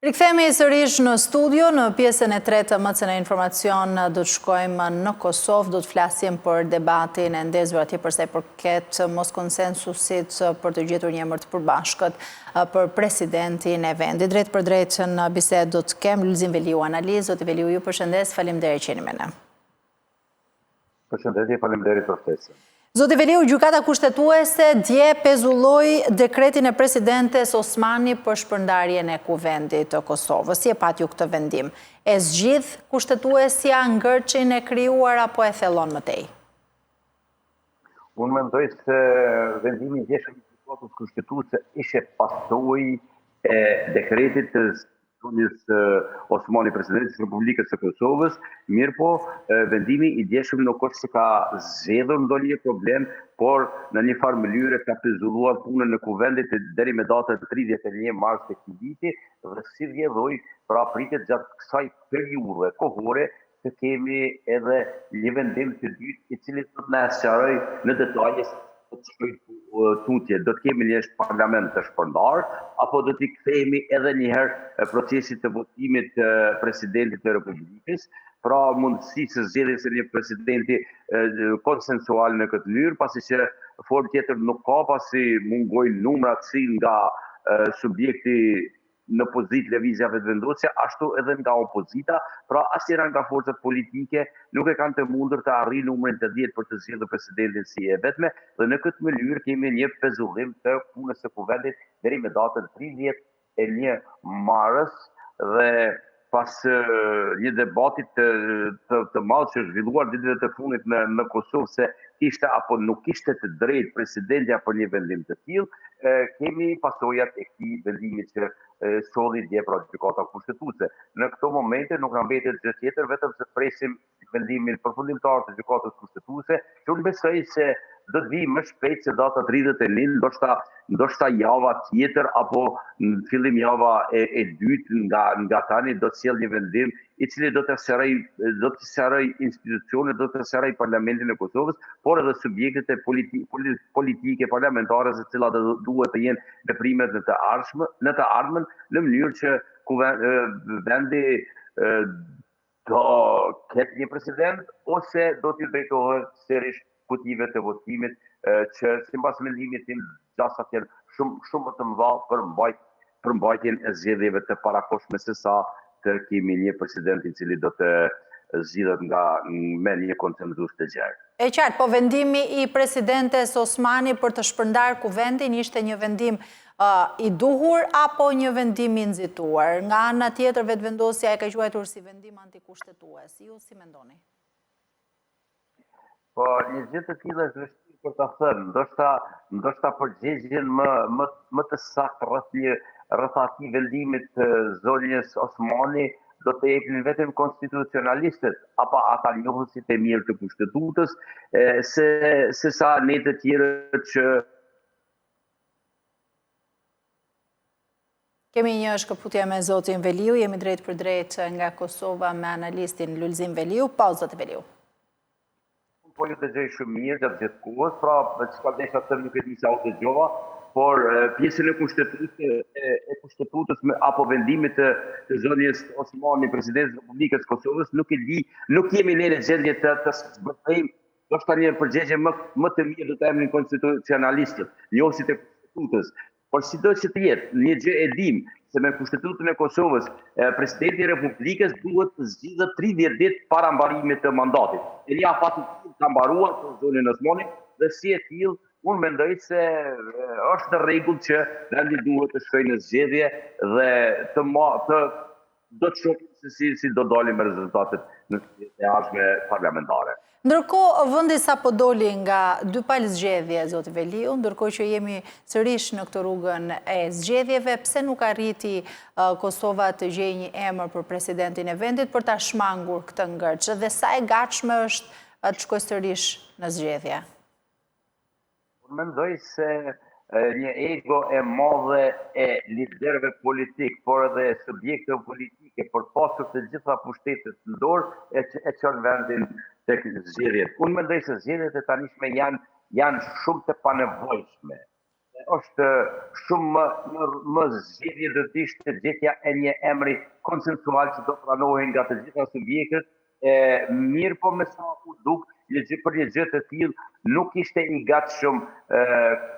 Rikthehemi sërish në studio, në pjesën e tretë të MCN Informacion do të shkojmë në Kosovë, do të flasim për debatin e ndezur atje përsa i përket moskonsensusit për të gjetur një emër të përbashkët për presidentin e vendit. Drejtpërdrejt në bisedë do të kem Lulzim Veliu, analist. Zoti Veliu, ju përshëndes, faleminderit që jeni me ne. Përshëndetje, faleminderit për ftesën. Zoti Veliu, Gjykata Kushtetuese dje pezulloi dekretin e presidentes Osmani për shpërndarjen e Kuvendit të Kosovës. Si e patë ju këtë vendim? E zgjidh Kushtetuesja ngërçin e krijuar apo e thellon më tej? Unë mendoj se vendimi i djeshëm i Gjykatës Kushtetuese ishte pasojë e dekretit të zonjës Osmani, presidentes së Republikës së Kosovës, mirëpo vendimi i djeshëm nuk është se ka zgjidhur ndonjë problem, por në një farë mënyre ka pezulluar punën e Kuvendit deri me datën 31 mars të këtij viti dhe si rrjedhojë, pra pritet gjatë kësaj periudhe kohore të kemi edhe një vendim të dytë i cili do të na sqarojë në detaje se do të shkojë tutje, do të kemi një parlament të shpërndarë apo do t'i kthehemi edhe një herë procesit të votimit të presidentit të Republikës, pra mundësisë së zgjedhjes së një presidenti konsensual në këtë mënyrë, pasi që formë tjetër nuk ka, pasi mungojnë numrat si nga subjekti në pozitë Lëvizja Vetëvendosje, ashtu edhe nga opozita, pra asnjëra nga forcat politike nuk e kanë të mundur të arrijë numrin 80 për të zgjedhur presidentin si e vetme dhe në këtë mënyrë kemi një pezullim të punës së Kuvendit deri me datën 31 mars dhe pas një debati të të, të madh që është zhvilluar ditëve të fundit në në Kosovë se kishte apo nuk kishte të drejtë presidentja për një vendim të tillë, kemi pasojat e këtij vendimi që solli dje pra gjykata kushtetuese. Në këto momente nuk na mbetet gjë tjetër vetëm se presim vendimin përfundimtar të gjykatës kushtetuese, që unë besoj se do të vijë më shpejt se data 31, ndoshta ndoshta java tjetër apo në fillim java e, e dytë nga nga tani do të sjellë një vendim i cili do të sqarojë do të sqarojë institucionet, do të sqarojë parlamentin e Kosovës, por edhe subjektet e politi, politike parlamentare se cilat duhet të jenë veprimet në të ardhshme, në të ardhmen në mënyrë që vendi do ketë një president ose do t'i drejtohet sërish kutive të votimit që sipas mendimit tim gjasat janë shumë shumë më të mëdha për mbajt për mbajtjen e zgjedhjeve të parakohshme se sa të kemi një president i cili do të zgjidhet nga me një konsensus të gjerë. E qartë, po vendimi i presidentes Osmani për të shpërndarë kuvendin ishte një vendim i duhur apo një vendim i nxituar? Nga ana tjetër, Vetëvendosja e ka quajtur si vendim antikushtetues. Ju si mendoni? Po, një gjë të tillë është vështirë për ta thënë, ndoshta ndoshta përgjigjen më më më të saktë rreth një rreth atij vendimit të zonjës Osmani do të jepnin vetëm konstitucionalistët apo ata njohësit e mirë të kushtetutës, se se sa ne të tjerët që Kemi një shkëputje me zotin Veliu, jemi drejtpërdrejt nga Kosova me analistin Lulzim Veliu. Po, zoti Veliu. Po ju dëgjoj shumë mirë gjatë gjithë kohës, pra çka desha të them nuk e di sa u dëgjova, por pjesën e kushtetutës e kushtetutës me apo vendimit të, të zonjës Osmani, presidentes së Republikës së Kosovës, nuk e di, nuk jemi ne në gjendje të të zbërthejmë Ndoshta një përgjigje më më të mirë do të jepnin konstitucionalistët, njohësit e kushtetutës. Por sido që të jetë, një gjë e dimë se me kushtetutën e Kosovës, presidenti i Republikës duhet të zgjidhet 30 ditë para mbarimit të mandatit. E një afat i tillë ka mbaruar për zonjën Osmani dhe si e tillë unë mendoj se është në rregull që vendi duhet të shkojë në zgjedhje dhe të ma, të Do të shohim se si si do dalim me rezultatet në zgjedhjet e ardhshme parlamentare. Ndërkohë, vendi sapo doli nga dy palë zgjedhje, zoti Veliu, ndërkohë që jemi sërish në këtë rrugën e zgjedhjeve, pse nuk arriti Kosova të gjejë një emër për presidentin e vendit për ta shmangur këtë ngërç dhe sa e gatshme është të shkojë sërish në zgjedhje? Unë mendoj se një ego e madhe e liderëve politik, por edhe e subjekteve politike për të pasur të gjitha pushtetet në dorë e e çon vendin tek zgjedhjet. Unë mendoj se zgjedhjet e tanishme janë janë shumë të panevojshme. është shumë më, më, më zgjidhje do të ishte gjetja e një emri konsensual që do pranohej nga të gjitha subjektet, e mirëpo me sa u duk, një gjë për një gjë të tillë nuk ishte i gatshëm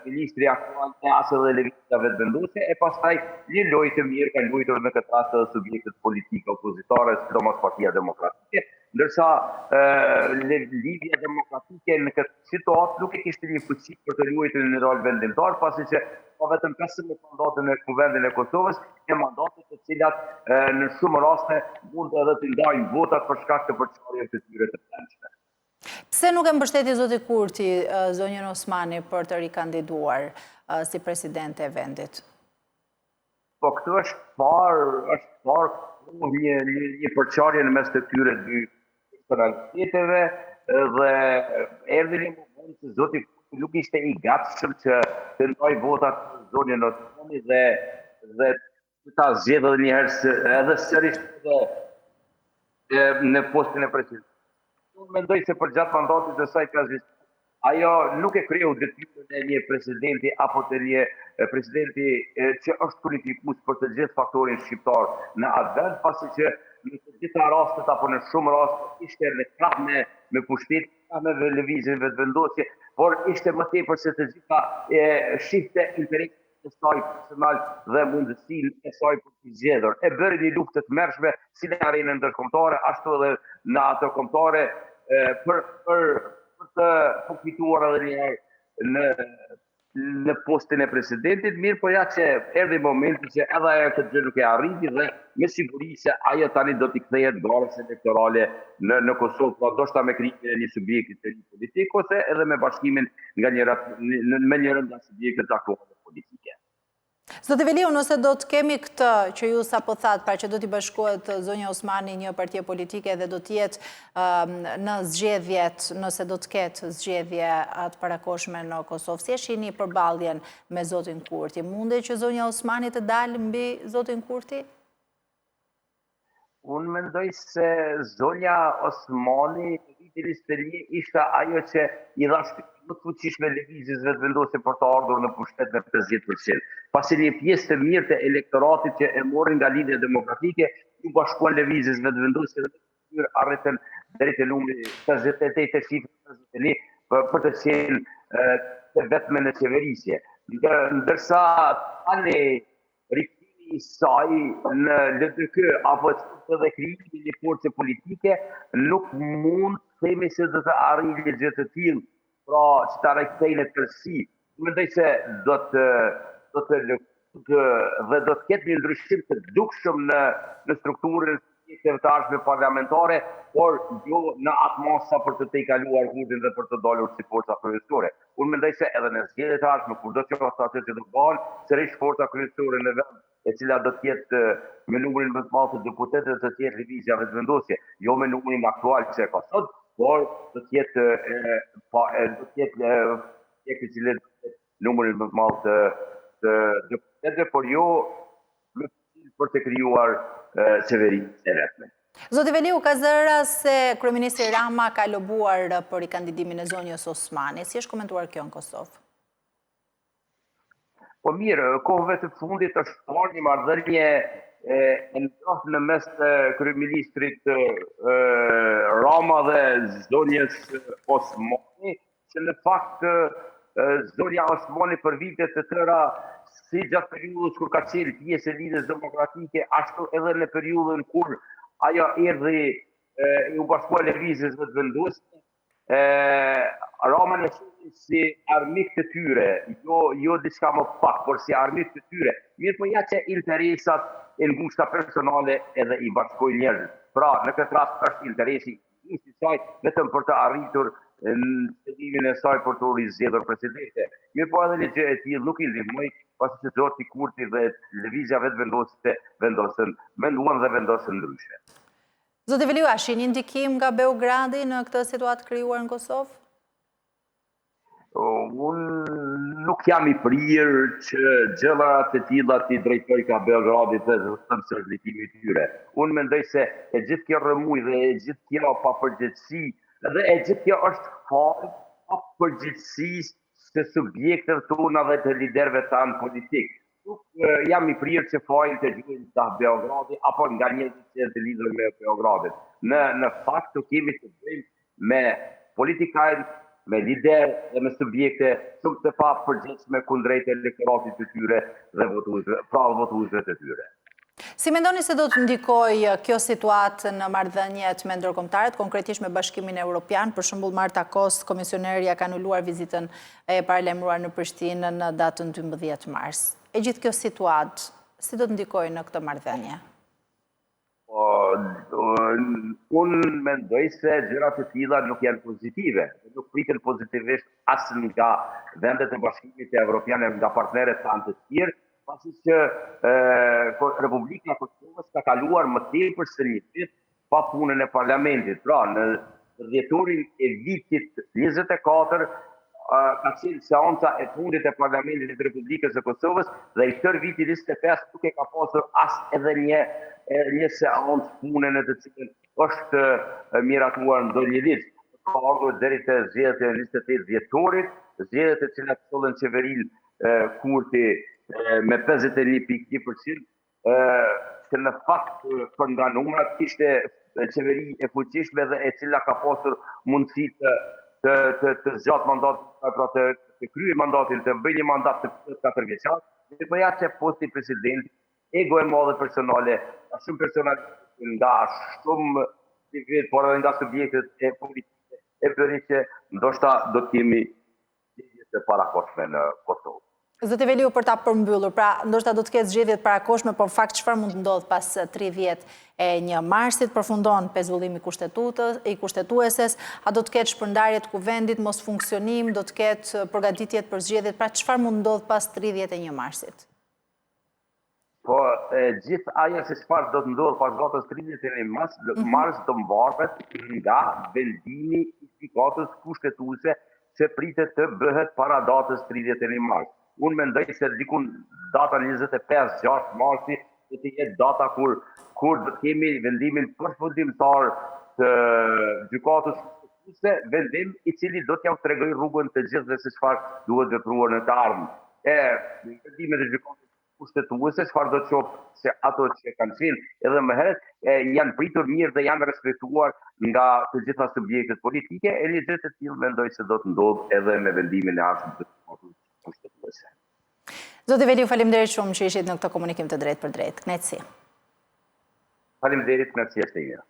ministri aktual e as edhe Lëvizja Vetëvendosje, e pastaj një lojë të mirë kanë luajtur në këtë rast edhe subjektet politike opozitare, sidomos Partia Demokratike, ndërsa Lidhja Demokratike në këtë situatë nuk e kishte një fuqi për të luajtur një rol vendimtar, pasi që ka vetëm 15 mandate në Kuvendin e Kosovës, e mandate të cilat në shumë raste mund edhe të ndajnë votat për shkak të përçarjeve të tyre të brendshme. Pse nuk e mbështeti zoti Kurti zonjën Osmani për të rikandiduar si presidente e vendit? Po këtu është parë, është parë një një një përçarje në mes të këtyre dy personaliteteve dhe erdhi një moment që zoti Kurti nuk ishte i gatshëm që të ndajë votat për zonjën Osmani dhe dhe ta zgjedhë edhe një herë edhe sërish edhe në postin e presidentit. Unë mendoj se përgjatë mandatit të saj 5 ajo nuk e kreu detyrën e një presidenti apo të një presidenti që është unifikues për të gjithë faktorin shqiptar në atë vend, pasi që në të gjitha rastet apo në shumë raste ishte në krah me me pushtetin, me lëvizjen Vetëvendosje, por ishte më tepër se të gjitha e shihte interesin e saj personal dhe mundësinë e saj për t'u zgjedhur. E bëri një luftë të tmerrshme si në arenën ndërkombëtare ashtu edhe në atë kombëtare për për për të përfituar edhe një herë në në postin e presidentit, mirëpo ja që erdhi momenti që edhe ajo këtë gjë nuk e arriti dhe me siguri se ajo tani do t'i kthehet garës elektorale në në Kosovë, pra ndoshta me krijimin e një subjekti të ri politik ose edhe me bashkimin nga njëra me njërën nga subjektet aktuale politike. Zoti Veliu, nëse do të kemi këtë që ju sapo thatë, pra që do t'i bashkohet zonja Osmani një partie politike dhe do të jetë në zgjedhjet, nëse do të ketë zgjedhje të parakohshme në Kosovë, si e shihni përballjen me zotin Kurti? Mundet që zonja Osmani të dalë mbi zotin Kurti? Unë mendoj se zonja Osmani në vitin 21 ishte ajo që i dha shtytje më të fuqishme lëvizjes Vetëvendosje për të ardhur në pushtet me 50%. Pasi një pjesë të mirë të elektoratit që e morën nga Lidhja Demokratike iu bashkuan lëvizjes Vetëvendosje dhe në këtë mënyrë arritën deri te numri 58 te shifra 51 për, për të qenë të vetme në qeverisje. Ndërsa tani rikthimi i saj në LDK apo qoftë edhe krijimi i një force politike nuk mund të themi se do të arrijë një gjë të tillë, pra që ta rikthejë në tërësi. Mendoj se do të do të lëkundë dhe do të ketë një ndryshim të dukshëm në në strukturën e subjekteve të ardhshme parlamentare, por jo në atë masë sa për të tejkaluar Kurtin dhe për të dalur si forca kryesore. Unë mendoj se edhe në zgjedhjet e ardhshme, kurdo qoftë ato që do bëhen, sërish forca kryesore në vend, e cila do të jetë me numrin më të madh të deputetëve do të jetë Lëvizja Vetëvendosje, jo me numrin aktual që e ka sot, por do të jetë pa do të jetë subjekti i cili do të ketë numrin më të madh të të deputetëve, por jo me për të krijuar qeverinë e vetme. Zoti Veliu, ka zëra se Kryeministri Rama ka lobuar për rikandidimin e zonjës Osmani. Si është komentuar kjo në Kosovë? Po mirë, kohëve të fundit është parë një marrëdhënie e ngrohtë në mes të kryeministrit Rama dhe zonjës Osmani, që në fakt zonja Osmani për vite të tëra si gjatë periudhës kur ka qenë pjesë e Lidhjes Demokratike, ashtu edhe në periudhën kur ajo erdhi iu bashkua Lëvizjes Vetëvendosje, e Ramën e shohin si armik të tyre, jo jo diçka më pak, por si armik të tyre. Mirëpo ja që interesat e ngushta personale edhe i bashkojnë njerëzit. Pra, në këtë rast është interesi i saj vetëm për të arritur qëllimin e saj për t'u rizgjedhur presidente. Mirëpo edhe një gjë e tillë nuk i ndihmoi, pasi që zoti Kurti dhe Lëvizja Vetëvendosje vendosën, menduan dhe vendosën ndryshe. Zoti Veliu, a shihni ndikim nga Beogradi në këtë situatë të krijuar në Kosovë? Unë nuk jam i prirë që gjëra të tilla t'i drejtoj ka Beogradi dhe të them se është ndikimi i tyre. Unë mendoj se e gjithë kjo rrëmujë dhe e gjithë kjo papërgjegjësi dhe e gjithë kjo është falë papërgjegjësisë së subjekteve tona dhe të liderëve tanë politikë. Nuk jam i prirë që fajin të gjuajmë nga Beogradi apo nga njerëzit që janë të lidhur me Beogradin. Në në fakt këtu kemi të bëjmë me politikanë, me liderë dhe me subjekte shumë të papërgjegjshme kundrejt elektoratit të tyre dhe votuesve, pra votuesve të tyre. Si mendoni se do të ndikojë kjo situatë në marrëdhëniet me ndërkombëtarët, konkretisht me Bashkimin Evropian? Për shembull, Marta Kos, komisionerja ka anuluar vizitën e paralajmëruar në Prishtinë në datën 12 mars. E gjithë kjo situatë, si do të ndikojë në këtë marrëdhënie? Po, unë mendoj se gjëra të tilla nuk janë pozitive, nuk priten pozitivisht as nga vendet e Bashkimit Evropian e nga partnerët tanë të tjerë, pasi që Republika e Kosovës ka kaluar më tepër se një vit pa punën e parlamentit. Pra, në dhjetorin e vitit 24 ka qenë seanca e fundit e Parlamentit të Republikës së Kosovës dhe i tërë viti 25 nuk e ka pasur as edhe një një seancë pune në të cilën është miratuar ndonjë ligj. Ka ardhur deri te zgjedhjet e 28 dhjetorit, zgjedhjet të cilat sollën qeverinë Kurti me 51.1%, që në fakt për nga numrat ishte qeveri e fuqishme dhe e cila ka pasur mundësi të të të, të zgjatë mandatin, pra të të kryejë mandatin, të bëjë një mandat të plotë katër vjeçar, mirëpo ja që posti i presidentit, ego e madhe personale, nga shumë personalitete, nga shumë individë, por edhe nga subjektet e politike, e bëri që ndoshta do të kemi zgjedhje të parakohshme në Kosovë. Zoti Veliu për ta përmbyllur, pra ndoshta do të ketë zgjedhje të parakohshme, por në fakt çfarë mund të ndodhë pas 31 marsit, përfundon pezullimi i kushtetueses, a do të ketë shpërndarje të kuvendit, mosfunksionim, do të ketë përgatitjet për zgjedhjet, pra çfarë mund të ndodhë pas 31 marsit? Po, e gjithë ajo se çfarë do të ndodhë pas datës 31 mars, mhm. mars do mvaret nga vendimi i gjykatës kushtetuese që pritet të bëhet para datës 31 mars. Unë mendoj se dikun data 25-6 marsi do të jetë data kur kur do të kemi vendimin përfundimtar të gjykatës kushtetuese, vendim i cili do t'jau tregojë rrugën të gjithëve se çfarë duhet vepruar në të ardhmen. E vendimet e gjykatës kushtetuese, çfarëdo qoftë se ato që kanë qenë edhe më herët, janë pritur mirë dhe janë respektuar nga të gjitha subjektet politike, e një gjë të tillë mendoj se do të ndodhë edhe me vendimin e ardhshëm të gjykatës kushtetuese. Zoti Veliu, faleminderit shumë që ishit në këtë komunikim të drejtpërdrejtë. Kënaqësi. Faleminderit, kënaqësia është e imja.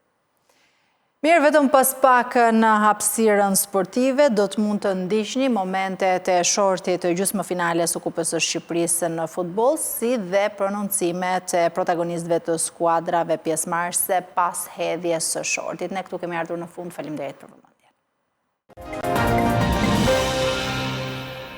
Mirë, vetëm pas pak në hapësirën sportive do të mund të ndiqni momentet e shortit të gjysmëfinales së Kupës së Shqipërisë në futboll, si dhe prononcimet e protagonistëve të skuadrave pjesëmarrëse pas hedhjes së shortit. Ne këtu kemi ardhur në fund, faleminderit për vëmendjen.